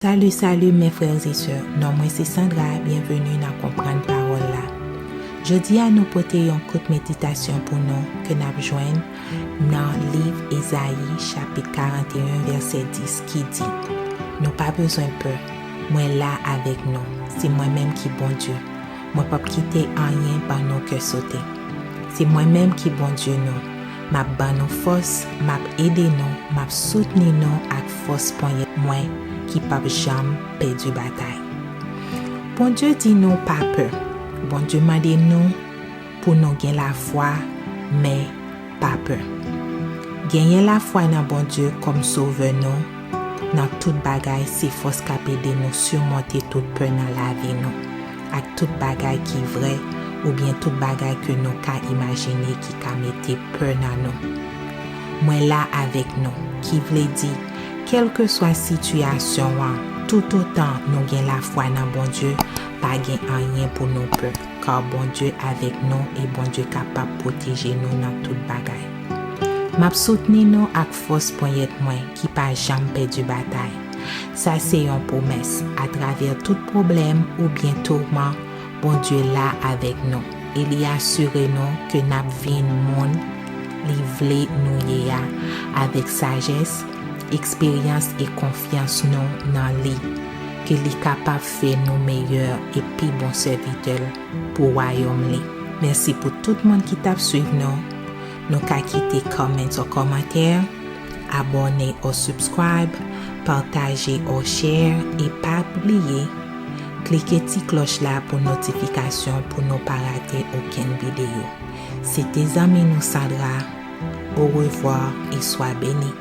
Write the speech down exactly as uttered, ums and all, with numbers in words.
Salut, salut mes frères et sœurs. Non mwen se Sandra, byenveni nan Konprann Pawòl la. Jodi a nou pote yon kout meditasyon pou nou ke n ap jwenn nan liv Ezayi chapit karant e en vèsè dis ki di: Nou pa bezwen pè, mwen la avèk nou. Se mwen menm ki Bondye. Mwen p ap kite anyen ban nou kè sote. Se mwen menm ki Bondye nou. M ap ban nou fòs, m ap ede nou, m ap soutni nou ak fòs ponyèt mwen ki p ap janm pèdi batay. Bondye di nou pa pè. Bondye mande nou pou nou gen lafwa, men pa pè. Genyen lafwa nan Bondye kòm Sovè nou nan tout bagay se fòs k ap ede nou simonte tout pè nan lavi nou, ak tout bagay ki vrè oubyen tout bagay ke nou ka imajine ki ka mete pè nan nou. Mwen la avèk nou, ki vle di, kèlkeswa sitiyasyon an, toutotan nou gen lafwa nan Bondye, pa gen anyen pou nou pè, ka Bondye avèk nou e Bondye kapab pwoteje nou nan tout bagay. M ap soutni nou ak fòs ponyèt mwen ki pa janm pèdi batay. Sa se yon pwomès. Atravè tout pwoblèm oubyen touman, Bondye la avèk nou e li asire nou ke n ap vin moun li vle nou ye a avèk sajès, eksperyans e konfyans nou nan li, ke li kapab fè nou meyè e pi bon sèvitè l pou wayòm li. Mèsi pou tout moun ki t ap swiv nou. Nou ka kite comment ou kòmantè, abòne ou subscribe, pataje ou share e pa bliye klike ti klòch la pou notifikasyon pou nou pa rate okenn videyo. Se te zanmi nou Sandra. Au revoir et sois béni.